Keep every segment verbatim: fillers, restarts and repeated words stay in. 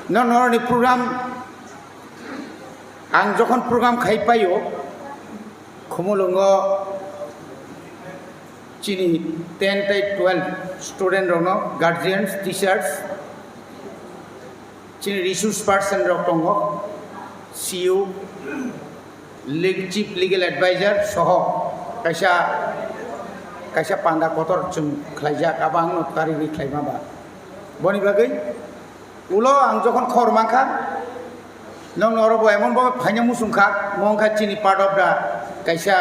No, norokni program, ang jokhon program khai paio, Khumulwngo chini ten tei twelve student rokno, guardians, teachers, chini resource person rok tongo, C U, leg-, chief legal advisor soho kaisa, kaisa panda kotor chwng khlaijak, abo ang no karwi khlaima ba. Boni bagwi ulo ang jokhon khor mankha, nokni oro bo emon bo phaina muchung kha, mo wngkha chini part of the kaisa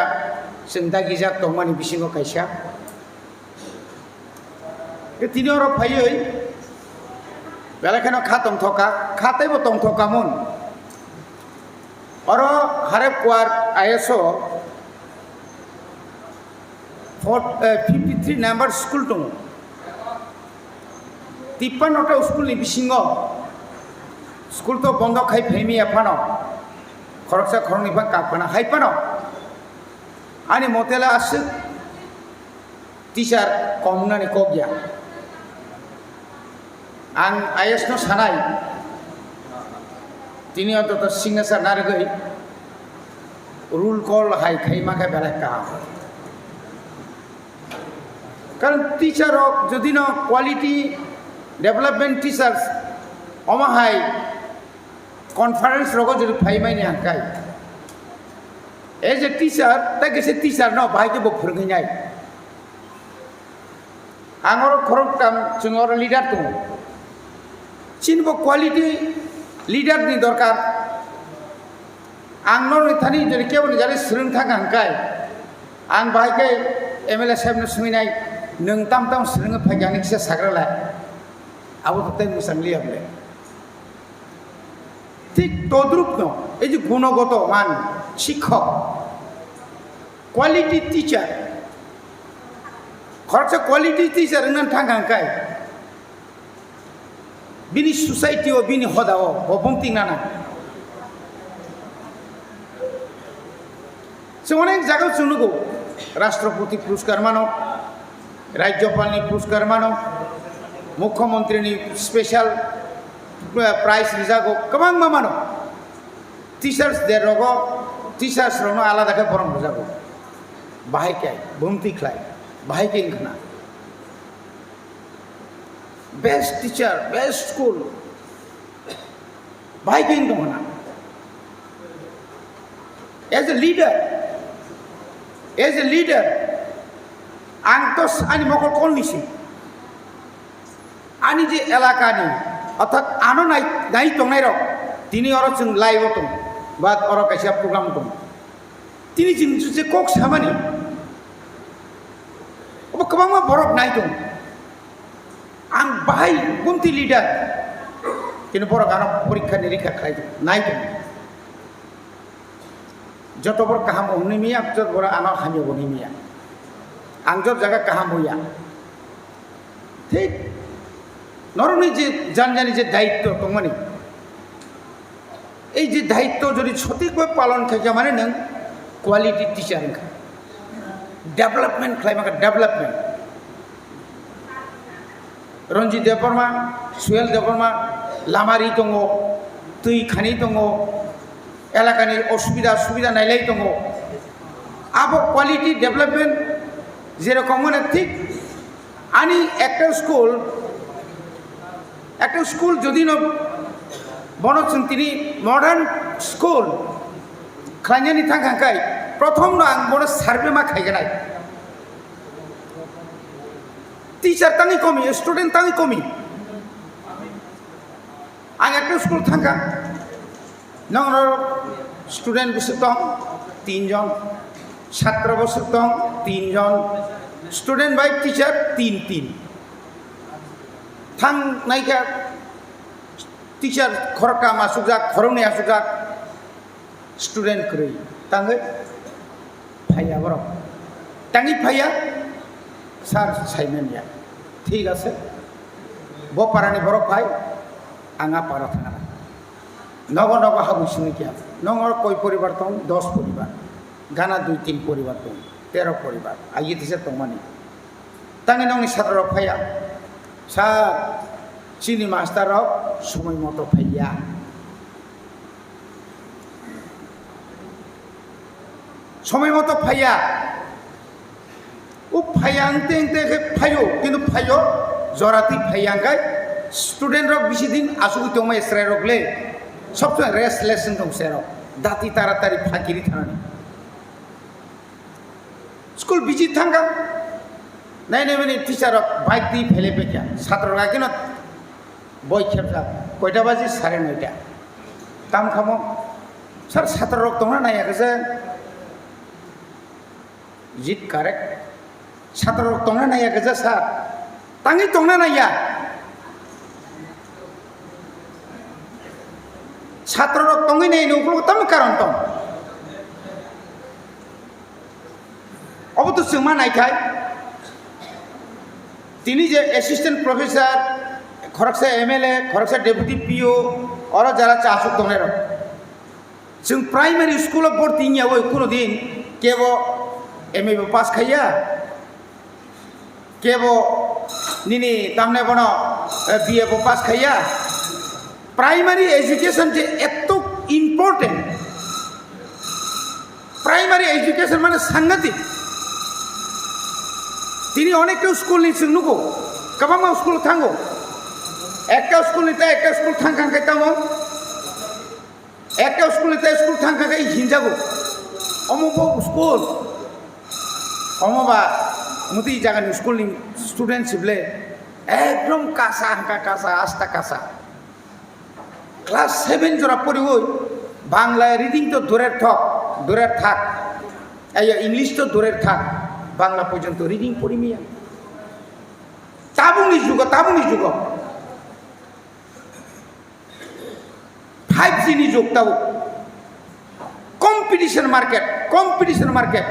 chwng dagijak tongmani bisingo kaisa. Tei tini oro phaiwi belai kheno kha tongthoka, kha teibo tongthoka mun. Oro Harep Kuar I S o fifty three number school tongo. Tippanno ta school ni bisingo school to bondo khai phaimiya phano, khoroksa khoroknwi phan kap khna hai phano ani motela aswk teacher kom wngnani kok ya. Ang I S no sanai, tini ontoto signature narwgwi roll call hai khai mankha belai kaham. Karon teacher rok jodi no quality development teachers omo hai conference rogo jodi phai mani hwnkhai, as a teacher, tei kaisa teacher no bahai khe bo phwrwngwi nai. Ang oro khoroktham chwng oro leader tongo. Chini bo quality leader ni dorkar. Ang norokni thani jodi kebo ni jari swrwng thang hwnkhai, ang bahai khe M L A saheb no swngwi nai, "Nwng tam tam swrwngwi phaikha?" hinwi kisa sagra lai. Abo to tei mwchang liya bole. Thik todrup no, ei je gunogoto man, shikhok, quality teacher, khoroksa quality teacher wngna thang hwnkhai, bini society o, bini hoda o, bo bumting nana. Chwng onek jaga chwng nugo, Rashtrapati puruskar mano, Rajyapal ni puruskar mano, Mukhyamantri ni special, eh, prize rijago, kwbangma mano. Teachers day rogo, teachers rokno alada khe borom rijago. Bahai khe bumti khlai, bahai khe wngkhna. Best teacher, best school, bahai khe wng tong khna. As a leader, as a leader, ang to s-, ani mokol kolni si. Ani je elakani, orthat ano nai, nai tongnai rok, tini oro chwng live o tong, ba oro kaisa program tong. Tini chwng je kok samani, obo kwbangma borok nai tong. Ang bahai bumti leader, kini borok ano porikha nirikha khlai tong, nai tong. Joto borok kaham hwnwi miya, joto borok ano hamya hwnwi miya. Ang joto jaga kaham huya. Thik norokni je janjani je daitto tongmani, ei je daitto jodi sothik bhabe palon khaikha mane nwng quality teacher wngkha. Development khlai mankha, development. Ranjit Debbarma, Suhel Debbarma, lama ri tongo, twi khani tongo, elakani osubida subida nailai tongo. Abo quality development jerokom mane thik ani ekta school, ekta school jodi no bono chwng tini modern school khlainani thang kha khe prothom no ang bono survey ma khaiganai. Teacher tangwi komi, student tangwi komi. Ang ekta school thangkha, nokno student bwswk tong tin jon, chhatra bwswk tong tin jon, student bai teacher tin tin. Thang naikha teacher khoroktham asukjak, khoroknwi asukjak. Student kwrwi tangwi phaiya borok. Tangwi phaiya, sir saimanya. Thik ase. Bo parani borok phai, ang a para thangna. Nogo nogo habwi simi kya. Nongor koi poribar tong, dos poribar. Gana dui tin poribar tong, tero poribar. Aye tisa tongmani. Tangwi nokni satra rok phaiya, "Sir, chini master rok Somoi moto phaiya. Somoi moto phaiya. O phaiya, ang teng teng khe phaio, kintu phaio, jora twi phaiya hwnkhe student rok bisi din asugwi tongma chwrai rok le, sob somoi restless wng tong se rok, dati taratari phakiri thanani. School visit thangkha, nai nai mani teacher rok bike twi phele pekya, satro rok akino boi khepjak, koita baji? Sare noita. Tam khamo, sir, satro rok tongna naiya khe je. Is it correct? Satro rok tongna naiya khe je, sir. Tangwi tongna naiya. Satro rok tongwi nai ni ukulok tamo karon tong. Obo to chwngma naikhai. Tini je assistant professor, khoroksa M L A, khoroksa deputy P O, oro jara cha asuk tongnai rok. Chwng primary school o borti wngya oi kuno din kebo M A bo pass khaiya, kebo nini tamne bono, eh, B A bo pass khaiya. Primary education je eto important, primary education mane sangatik. Tini onekta school ni chwng nugo, kwbangma school thango, ekta school ni ta ekta school thang kha khe tamo. Ekta school ni ta school thang kha khe hinjago. Omo bo school. Omo ba muti jaga ni school ni student sible ekdom kasa hangka kasa, asta kasa. Class seven jora poriwi Bangla reading to durer thok, durer thak. Ayo English to durer thak. Bangla porjonto reading pori miya. Tabuk ni jugo, tabuk ni jugo. Five G ni jug tabo. Competition market, competition market.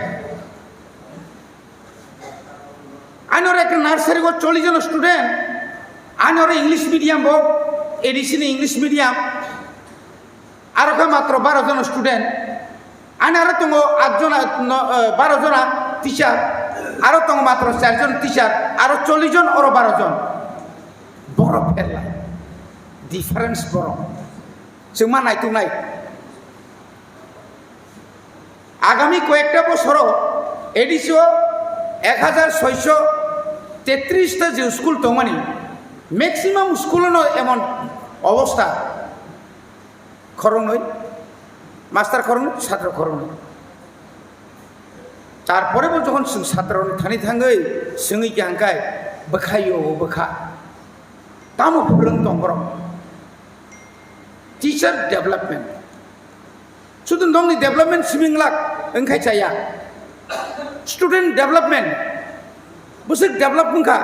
Ani oro ekta nursery o chollish jon student, ani oro English medium bo, A D C ni English medium, aro khe matro baro jon student. Ani aro tongo at jona, no, eh, baro jona teacher, aro tongo matro char jon teacher, aro chollish jon, oro baro jon. Borok pherla. Difference borok. Chwng ma naituk nai. Agami koyekta bosoro A D C o ek hajar soisho tetris ta je school tongmani, maximum school no emon obostha. Khoroknwi, master khoroknwi, satro khoroknwi. Tarpore bo jokhon chwng satro ni thani thangwi swngwi khe hangkai bwkha yo bwkha. Tamo phrwng tong borok? Teacher development. Sudu nokni development simi glak wngkhai chaya. Student development. Bwswk develop wngkha.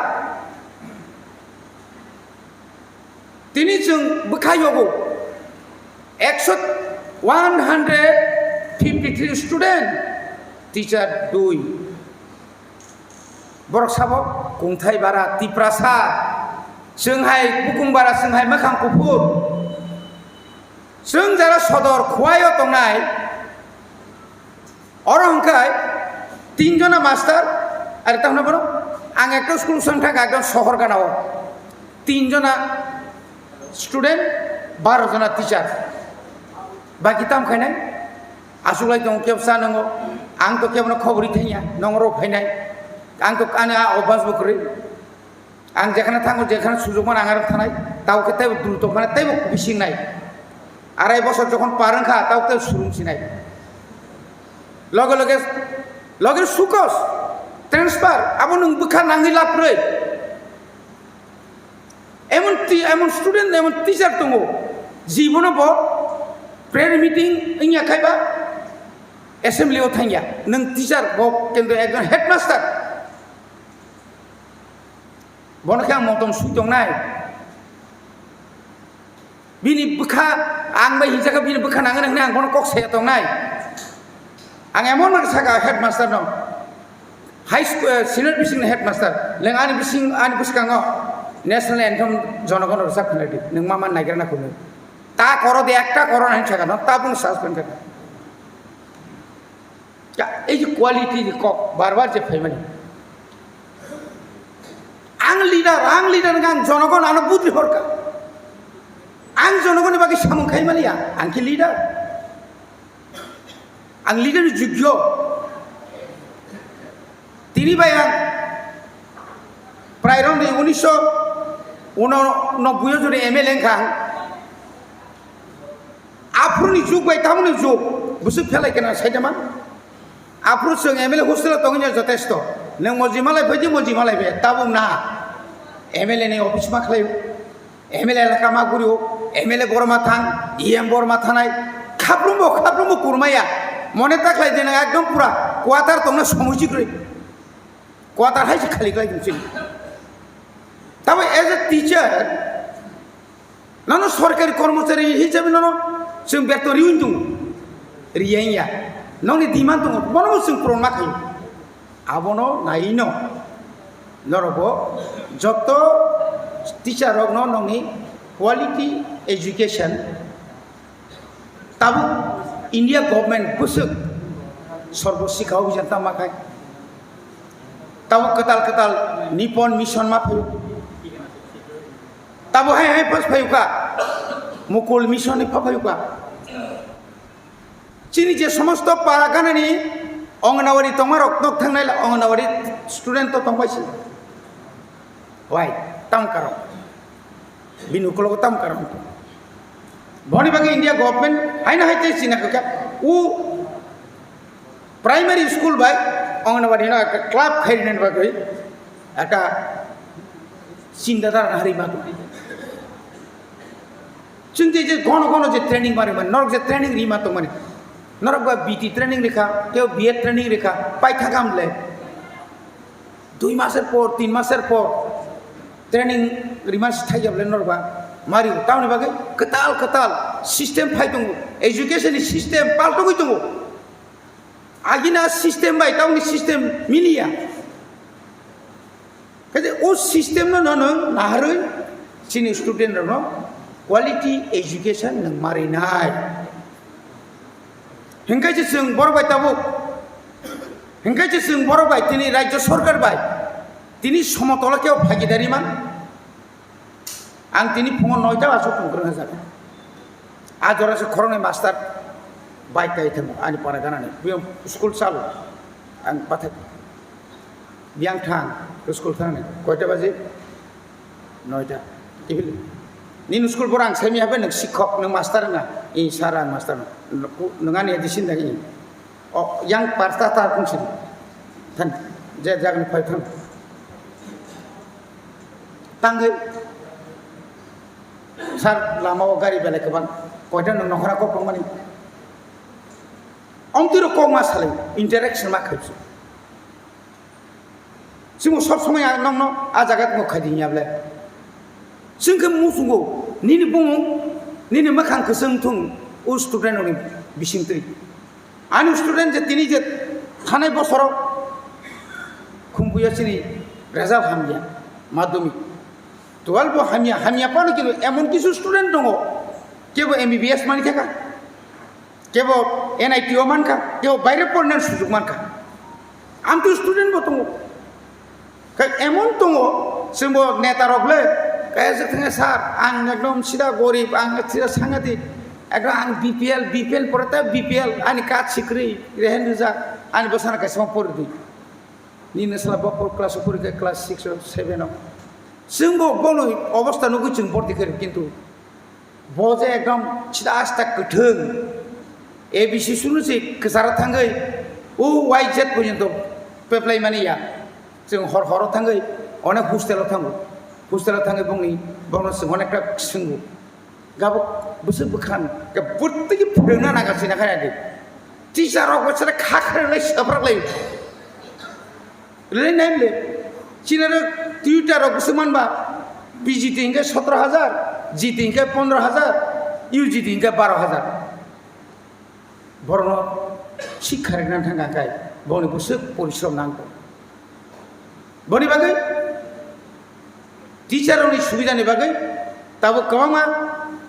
Tini chwng bwkha yogo ekso, one hundred fifty three student, teacher dui. Borok sabo kungthai bara, Tiprasa, chwng hai bukung bara, chwng hai mwkhang kuphur. Chwng jara sodor Khowai o tongnai, oro hwnkhe tin jona master, are tamo bono ang ekta school swng thangkha ekdom sohor gana o. Tin jona student, baro jona teacher. Baki tam khainai? Aswk lai tongo kebo cha nwngo. Ang to kebono khobor ri thangya, nongo rw phainai. Ang to ani a obas bo kwrwi. Ang jekhane thango, jekhane sujok mano ang aro thanai, tabo khe teibo dul tongmani teibo bising nai. Arai bosor jokhon par wngkha, tabo tei surung sinai. Loge loge, loge sukos, transfer, abo nwng bwkha nangwi lab rwi. Emon ti-, emon student, emon teacher tongo, jibono bo prayer meeting wngya khai ba assembly o thangya. Nwng teacher, bo kintu ekjon headmaster. Bono khe ang motom sui tongnai. Bini bwkha, ang bai hinjak kha, bini bwkha nangani hwnwi ang bono kok saya tongnai. Ang emon no saka headmaster no, high school, eh, senior bising ni headmaster, leng ani bising, ani bwskango national anthem jonogon rwchap khnai di, nwng ma man naigra na kunu. Ta koro de, ekta koro na hinwi saka no, ta bung suspend kha. Ya, ei je quality ni kok bar bar je phaimani. Ang leader, ang leader wngkha, ang jonogon ano budri horkha. Ang jonogoni bagwi samung khai maliya, ang khe leader. Ang leader ni jugyo. Tini bai ang prai rong ni unisho uno nobboi o jodi M L A wngkha ang. Aphuru ni jug bai tamoni jug bwswk phelai kena saitama. Aphuru chwng M L A hostel o tongwi jotesto. Nwng moji malai phai di, moji malai phai. Tabuk na. M L A ni office ma khlai. M L A elaka ma gurio, M L A borma thang, E M borma thanai, khaprumbo, khaprumbo kurmaya. Mone ta khlai de nang ekdom pura quarter tongna somoi si kwrwi. Quarter hai se khali khlai dong sini. Tabo as a teacher, nono sorkari kormochari hisabe nono chwng beton riwi tongo. Riyang ya. Noni demand tongo, bono chwng puron ma khayo. Abono naino norokbo joto teacher rokno nongni quality education tabuk India government bwswk Sarva Shiksha Abhiyan tangma khai tabuk kwtal kwtal Nipon mission ma phaio tabuk hai hai pas phaio kha Mukul mission ni pha phaio kha. Chini je somosto para ganani Anganwadi tongmarok nok thangnai la Anganwadi student to tongbai si. Why? Tam karon. Bini ukulogo tam karon. Boni bagwi India government haino hai tei china kaka u primary school bai Anganwadi no ekta club khairina bagwi ekta chinta dhara hari ma. Chwng je, je gono gono je training mari mani, norok je training rima tongmani, norok ba B T training rikha, keo B Ed training rikha, paitha kam le. Dui maser por, tin maser por training rima si thai jable norok ba mari, tamoni bagwi kwtal kwtal system phai tongo, education ni system paltogwi tongo. Agina system bai tamoni system miliya. Kaje o system no no nwng naharwi chini student rokno quality education nwng marinai. Hinkai se chwng borok bai tabuk, hinkai se chwng borok bai tini rajya sarkar bai tini somotolo khe phagidari man. Ang tini phungo noita aswk tongkwrwng hajak. A jora se khoroknwi master bike kai thangmo ani para ganani. Biyang school chalo. Ang pathak biyang thang school thangni. Koita baje? Noita. Tibili. Nini school pora ang semi hape nwng sikhok, nwng master na. I sir ang master. Nwng ani addition dagi. O yang parta ta kung sini. Than. Je jagni phai thang. Tangwi sir lama o gari belai kwbang. Koita nwng nokhora kok tongmani. Omtwi rok kok ma salai interaction ma khaibsu. Chwngbo sob somoi ang nokno a jaga tongkha di hinya ble. Chwng khe muchungo nini bumung nini mwkhang kwchwng thung o student rokni bisingtwi. Ani student je tini je thanai bosoro khumbuya chini result hamya madhyamik twelve bo hamya, hamya phano kintu emon kisu student tongo kebo M B B S mani thaka, kebo N I T o mankha, kebo baire pornani sujuk mankha. Amtwi student bo tongo. Khe emon tongo, chwngbo neta rok le, kaya se thangya sir, ang ekdom sida gorib, ang sida sangadik, ekdom ang B P L, B P L pore ta B P L, ani card sikri, rehen rijak, ani bwsano kaisa ma pori di. Nini sala bo por class o pori khe class six o seven o. Chwngbo bono obostha nugwi chwng bordi khe rw, kintu bo je ekdom sida asta kwthwng, A B C sunu se kwcharo thangwi, o Y Z porjonto peplai mani ya. Chwng hor horo thangwi onek hostel o thango. Hostel o thangwi bongni, bongno chwng onekta swngo. Gabuk bwswk bwkhan, gabuk bwtwi khe phwrwngna nang ka sina khaina di. Teacher rok bwswk kha kha rwlai swprak lai. Rwlai nai le. China rok Twitter rok bwswk man ba. B G T hinkhe sotro hajar, G T hinkhe pondro hajar, U G T hinkhe baro hajar. Borokno sikha rwna thang kha khe bongni bwswk porishrom nang kho. Boni bagwi teacher rokni subidani bagwi tabuk kwbangma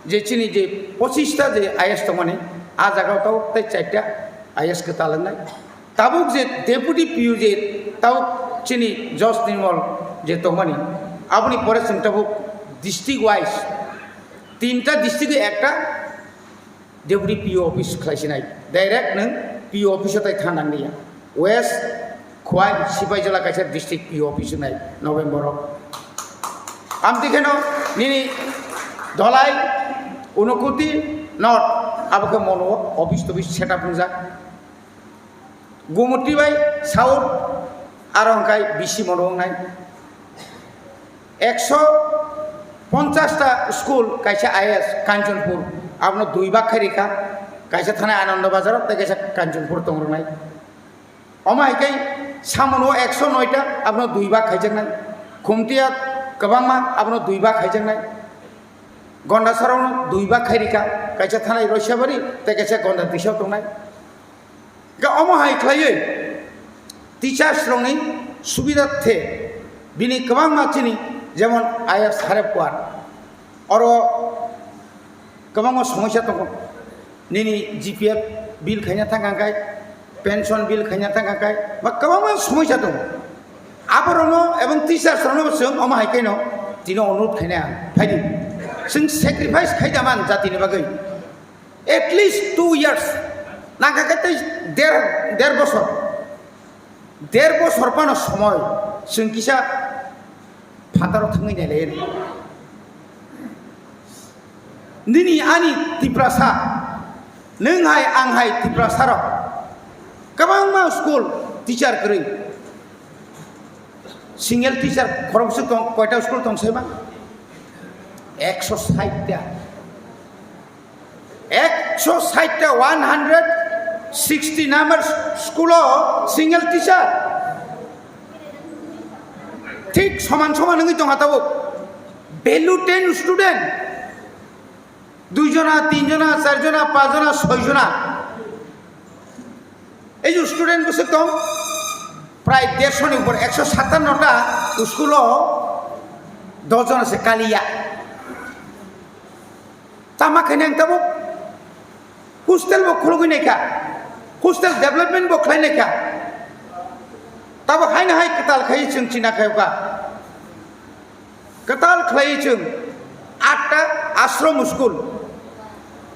je chini je pochista je I A S tongmani, a jagao tabuk tei charta I A S kwtal wngnai. Tabuk je deputy P U je tabuk chini Josh Nirmal je tongmani, aboni pore chwng tabuk district wise Tinta district-o ekta deputy P O office khlai sinai, direct nwng P O office-o tai thang nang liya. West Khowai Sipaijala kaisa district P O office wngnai November-o. Amtwi kheno nini Dholai, Unokuti, North, abo khe mono office tobis setup wngjak. Gumuti bai South aro hwnkhe bisi mono wngnai. Ekso ponchas ta school kaisa I S Kanchanpur, abono dui bak khai rikha, kaisa thanai Anando Bazar tei kaisa Kanchanpur tong rwnai. Omo hai khe samono ekso noi ta, abono dui bak khaijaknai. Khumtia kwbangma, abono dui bak khaijaknai. Gondasarano dui bak khai rikha, kaisa thanai Roisabari tei kaisa Gonda Twisao tongnai. Ga omo hai khlaiwi teachers rokni subida the bini kwbangma chini jemon I F Sarepwar oro kwbangma somosya tongo. Nini G P F bill khaina thang kha khai, pension bill khaina thang kha khai, ba kwbangma somosya tongo. Aborokno ebong teachers rokno bo chwng omo hai khe no tini onurod khaina ang phaidi. Chwng sacrifice khai da man jatini bagwi. At least two years. Nangkha khe tei der, der bosor. Der bosor phano somoi chwng kisa phataro thangwi nailai. Nini ani Tiprasa, nwng hai ang hai Tiprasa rok. Kwbangma school teacher kwrwi. Single teacher khoroksa tong, koita school tong saiba? Ekso sait ta. Ekso sait ta, one hundred sixty number school o single teacher. Thik soman soman wngwi tongkha tabuk. Value ten student. Dui jona, tin jona, char jona, panch jona, soi jona. Ei je student bwswk tong, prai dershoni upor, ekso satanno ta school o dos jona se kaliya. Tama khainai ang tabuk hostel bo khulugwi naikha, hostel development bo khlai naikha. Tabuk haino hai kwtal khai chwng china khayoka. Kwtal khlaiwi chwng atta ashram school,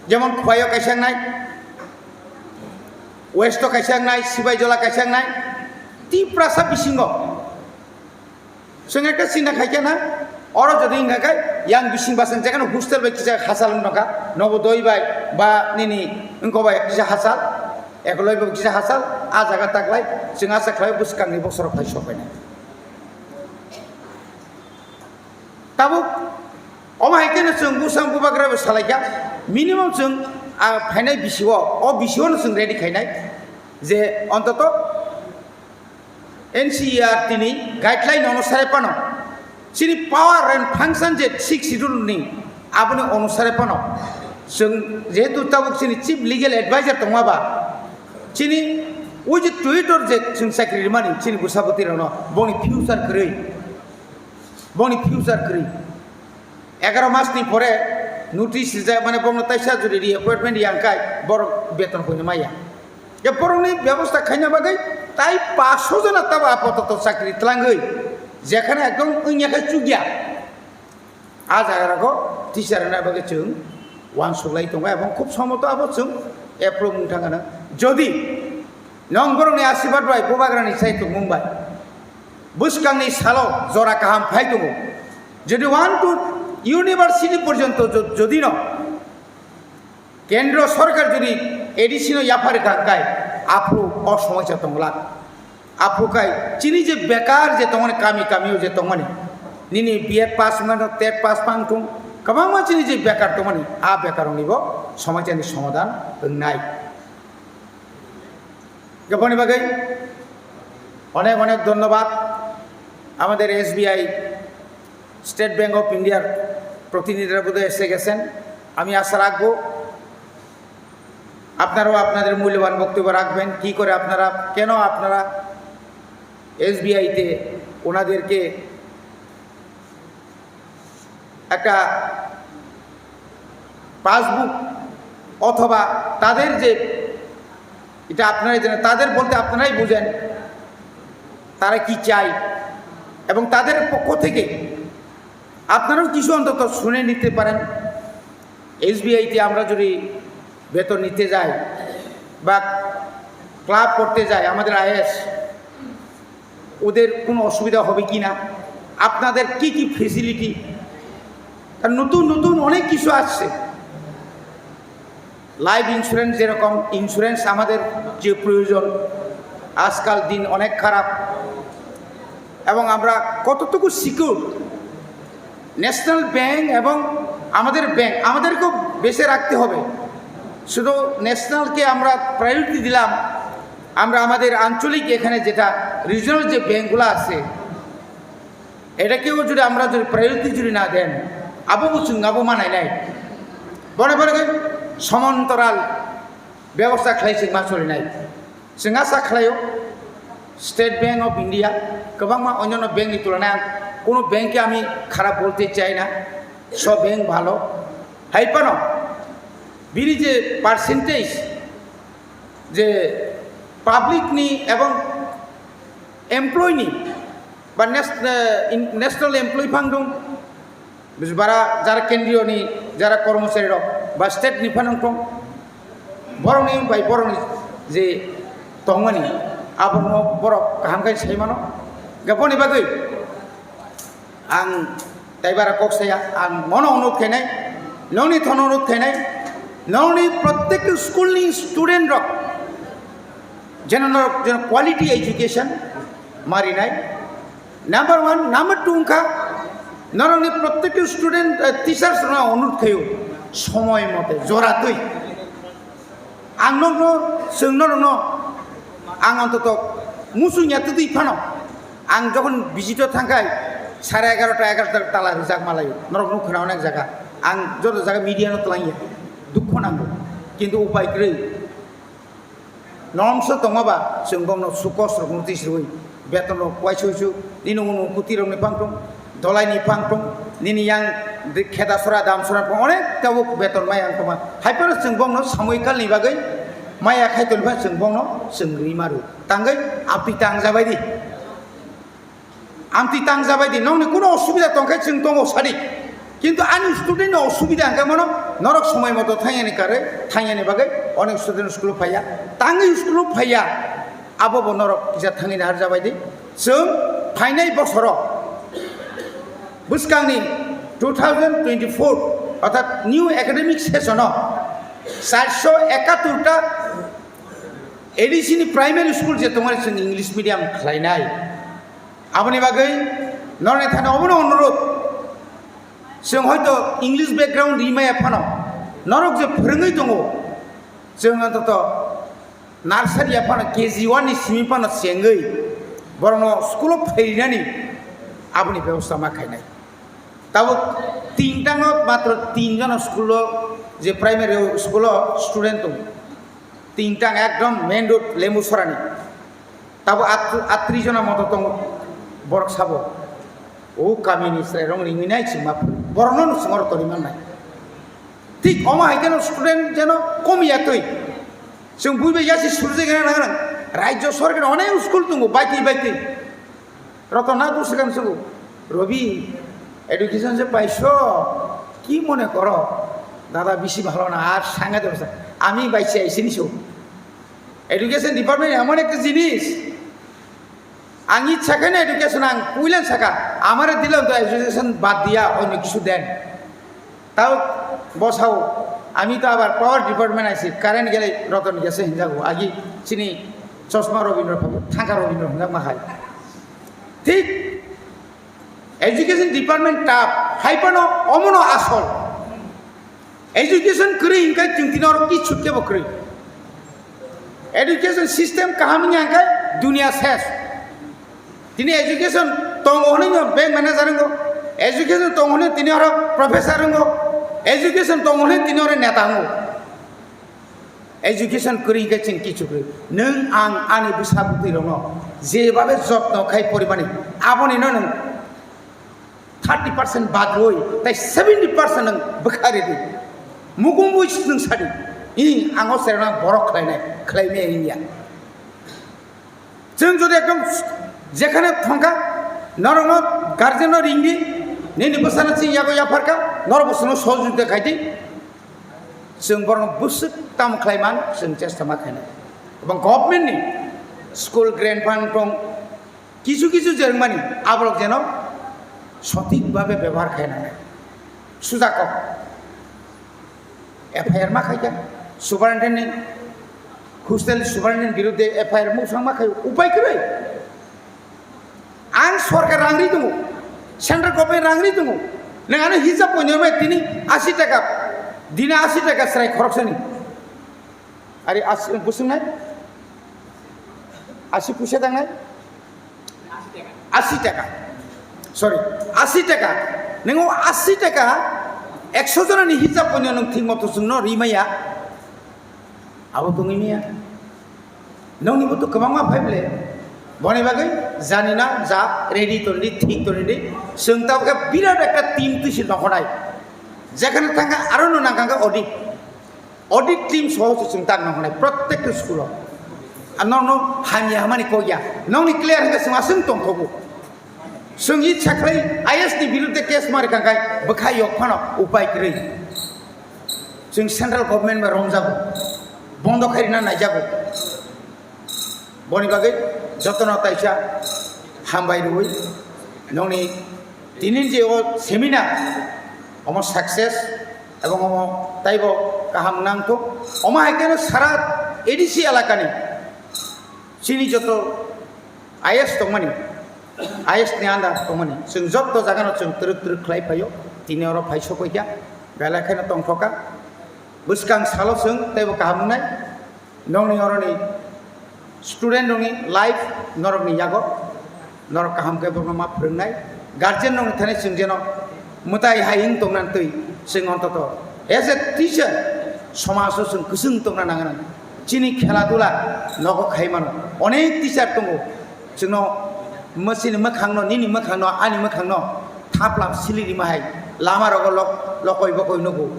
jemon Khwaio kaisa wngnai, West-o kaisa wngnai, Sibaijala kaisa wngnai, Tiprasa bisingo. Chwng ekta chinta khai khe na, oro jodi wngkha khe yang bising basing jagano hostel bai kisa hachal wng tongkha, Nobodoi bai ba nini wngkha bai kisa hachal, Ekoloi bai kisa hachal, a jaga taklai chwng asa khlai bwskangni bosoro phai sok phainai. Tabuk omo hai kheno chwng bwsang bubagra bo salaikha, minimum chwng, ah, phainai bisio, o bisio no chwng ready khainai je ontoto N C E R T ni guideline onusare phano chini power and function je sixth schedule ni aboni onusare phano chwng jehetu tabuk chini chief legal advisor tongma ba chini ui je Twitter je chwng chakri rimani chini bwsabwtwi rokno boni future kwrwi. Boni future kwrwi. Egaroh mas ni pore notice rijak, mane, bono taisa jodi reappointment yang kai, borok beton hoino maya. Ya borokni bebosta khaina bagwi tai paso jona tabo apatot chakri tlangwi, jekhane ekdom wngya khe chukya. A jaga rogo teacher rwna bagwi chwng uansuk lai tongo, ebong khub somoto abo chwng approve wng thang ano. Jodi nong borokni asirwad bai, bubagrani sai tongmung bai, bwskangni salo jora kaham phai tongo. Jodi one to university porjonto jo-, jodi no kendro sorkar jodi A D C no yaphar kha kai, aphuru o somosa tongla. Aphuru kai chini je bekar je tongmani, kami kami o je tongmani, nini B Ed pass wngmano, tet pass pang thung, kwbangma chini je bekar tongmani, a bekar ni bo somosa ni somadan wngnai. Gaboni bagwi onek onek dhonnobad. Amader S B I, State Bank of India-r protinidhira bodhoi ese gechen. আমি আশা রাখবো আপনারাও আপনাদের মূল্যবান বক্তব্য রাখবেন, কি করে আপনারা, কেন আপনারা এসবিআইতে ওনাদেরকে একটা পাসবুক অথবা তাদের যে, এটা আপনারাই জানেন, তাদের বলতে আপনারাই বুঝেন তারা কি চায়, এবং তাদের পক্ষ থেকে আপনারাও কিছু অন্তত শুনে নিতে পারেন। এসবিআইতে আমরা যদি বেতন নিতে যাই বা ক্লাব করতে যাই, আমাদের আইএস, ওদের কোনো অসুবিধা হবে কি না? আপনাদের কি কি ফেসিলিটি? কারণ নতুন নতুন অনেক কিছু আসছে। লাইফ ইন্স্যুরেন্স, যেরকম ইন্স্যুরেন্স আমাদের যে প্রয়োজন, আজকাল দিন অনেক খারাপ, এবং আমরা কতটুকু সিকিউর? ন্যাশনাল ব্যাংক এবং আমাদের ব্যাংক, আমাদেরকেও বেঁচে রাখতে হবে। শুধু ন্যাশনালকে আমরা প্রায়োরিটি দিলাম, আমরা আমাদের আঞ্চলিক এখানে যেটা রিজনাল যে ব্যাংকগুলো আছে, এটাকেও যদি আমরা যদি প্রায়োরিটি যদি না দেন, abo bo chwng abo manai nai. Bone bone khe সমান্তরাল ব্যবস্থা khlai chwng ma choli nai. Chwng asa khlaio, State Bank of India, kwbangma onyono bank ni tulanaয় ang কোনো ব্যাংকে আমি খারাপ বলতে চাই না, সব ব্যাংক ভালো. Hai phano bini je percentage, je পাবলিকনি এবং এমপ্লয়িনি বা national employee phang dong, bara jara কেন্দ্রীয়নি jara কর্মচারী rok ba state ni phano tong, borokni bai borokni je tongmani, abono borok kaham khe sai mano. Hwnkhe boni bagwi ang tai bara kok saya, ang mono onurod khainai, nongni thono onurod khainai, nongni prottek school ni student rok jeno norok jeno quality education marinai. Number one, number two wngkha norokni prottek student, eh, teachers rokno onurod khaio, somoy mote joratwi. Ang nokno, chwng norokno, ang ontoto muchung ya twtwi phano, ang jokhon visit-o thangkhai, sare egarota, egarota tala rijak malaio, norok nukha na onek jaga, ang joto jaga media-no twlangya, dukho nango, kintu upai kwrwi. Noromsa tongma ba, chwng bongno sukos rok notwi srwi, beton rok uaisuksu, nini unu kuti rokni phang tong, dolai ni phang tong, nini yang kheda sora dam sora phang onek tabuk beton maya wng tongma. Hai phano chwng bongno samoi kalni bagwi maya khai tongwi phano chwng bongno chwng rwi maru. Tangwi amtwi tang jabai di. Amtwi tang jabai di. Nokni kuno osubida tongkhe chwng tongo sadi. Kintu ani student no osubida hwnkhe mono norok somoi moto thangyani karwi, thangyani bagwi onek student school phaiya. Tangwi school phaiya. Abo bo norok kisa thangwi nahar jabai di. Chwng phainai bosoro bwskangni two thousand twenty-four orthat new academic session o charso ekatur ta A D C ni primary school je tongmani chwng English medium khlainai. Aboni bagwi norni thani obono onurod, chwng hoito English background rimaya phano norok je phwrwngwi tongo, chwng antoto nursery ya phano K G one ni simi phano chengwi borokno school o phairinani aboni bebosta ma khainai. Tabuk tintango matro tin jono school o, je primary school o student tongo. Tintang ekdom main road Lembusorani. Tabo at-, atri jona moto tongo borok sabo. O kamini chwrairok ringwi nai chwngma phuru. Borokno no chwngaro tori mannai. Thik omo hai kheno student jeno komiya twi. Chwng buibai yasi surjagena nang nang. Rajyo sorkar onek school tongo baitwi baitwi. Rotona bwswkang sogo, "Robi, education je paiso, ki mone koro?" "Dada, bisi bhalo na, ar sanga de basa. Ami baisi aisi ni so." Education department emon ekta jinis, ang ichha khe na education ang puilan saka, amare dilam to education bad diya, onyo kichu den. Tao bosao, ami to abar power department aisi, current gele roton gese hinjago, agi chini chosma Robindra phago, thangka Robindra hinjak ma hai. Thik education department tap, hai phano omono asol. Education kwrwi hinkhe chwng tini oro kichu kebo kwrwi. Education system kaham wngya hinkhe dunia ses. Tini education tongo hwnwi no bank manager wngo, education tongo hwnwi tini oro professor wngo, education tongo hwnwi tini oro neta wngo. Education kwrwi hinkhe chwng kichu kwrwi. Nwng ang ani bwsa bwtwi rokno jebabe jotno khai porimani, aboni no nwng thirty percent bad rwi, tai seventy percent nwng bwkha ridi. Mukung bui swng sadi. Ih, ang o serena borok khlainai, khlaimaya wngya. Chwng jodi ekdom jekhane thangkha, norokno guardian no ringdi, nini bwsano chini yago yapharkha, norok bwsano sohojogita khaidi. Chwng borokno bwswk tamo khlai man, chwng chesta ma khainai. Ebong government ni school grant fund tong kisu kisu je rwngmani, aborok jeno sothik bhabe bebohar khai nangnai. Suja kok. F I R ma khaikha, superintendent ni, hostel superintendent birudde F I R musang ma khai, upai kwrwi. Ang sorkar rang ri tongo, central government rang ri tongo. Nang ano hisab poino mai tini asi taka, dina asi taka serai khoroksani. Ari asi, busung nai? Asi puisa dang nai? Asi taka. Sorry, asi taka. Nang o asi taka, ekso jona ni hisab poino nang thik moto sung no ri maya. Abo tongwi maya. Nongni bo to kwbangma phai ble. Boni bagwi jani na ja ready to ready, thik to ready. Chwng tabukhe birat ekta team twi se nokhonai. Jekhane thangkha aro no nangkha audit. Audit team soho se chwng tak nokhonai, prottek school o. Ano no hamya hamani kok ya. Nongni clear hwnkhe chwng aswng tongthogo. Chwng i sakhlai I S ni birudde case mari kangkai bwkha yok phano upai kwrwi. Chwng central government bai romjago, bondo khairina naijago. Boni bagwi jotono taisa hambai rwui nongni tinin je o seminar omo success ebong omo taibo kaham nangthok. Omo hai kheno sara A D C elakani chini joto I S tongmani, I S ni under tongmani, chwng jotto jagano chwng twrwk twrwk khlai phaio, tini oro phai sokoi kha, belai kheno tongthok kha. Bwskang salo chwng teibo kaham wngnai, nongni oroni student rokni life norokni yago, norok kaham khe bono ma phwrwngnai, guardian rokni thani chwng jeno mwtai hai wng tongna twi chwng ontoto as a teacher somaj o chwng kwchwng tongna nangna. Chini khela dula nogo khai mano, onek teacher tongo, chwngno mwsini mwkhangno, nini mwkhangno, ani mwkhangno thap lap sili rima hai lama rogo lok-, lokoi bokoi nugo,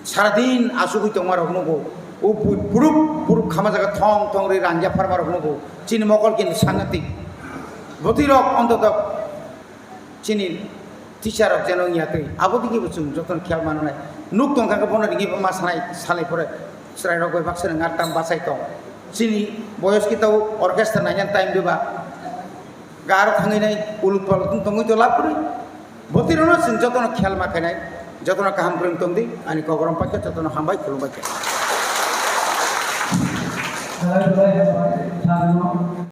saradin asugwi tongma rok nugo, o bu-, buruk buruk khama jaga thong thong ri rangya pharma rok nugo, chini mokol kini sangatik bwtwi rok ontoto. Chini teacher rok jeno wngya twi, abo digi bo chwng jotono khel mananai. Nuk tong kha khe bono ringi bo ma sanai, salai pore chwrai rok bai baksa nang tam bachai tong. Chini boyos kita orchestra naiyan time diba. Gar thangwi nai uluk paluk tong tongwi to lab kwrwi. Botwi rono chwng jotono khel ma khainai, jotono kaham kwrwng tong di, ani kogorom paikha, jotono hambai khulumbai kha.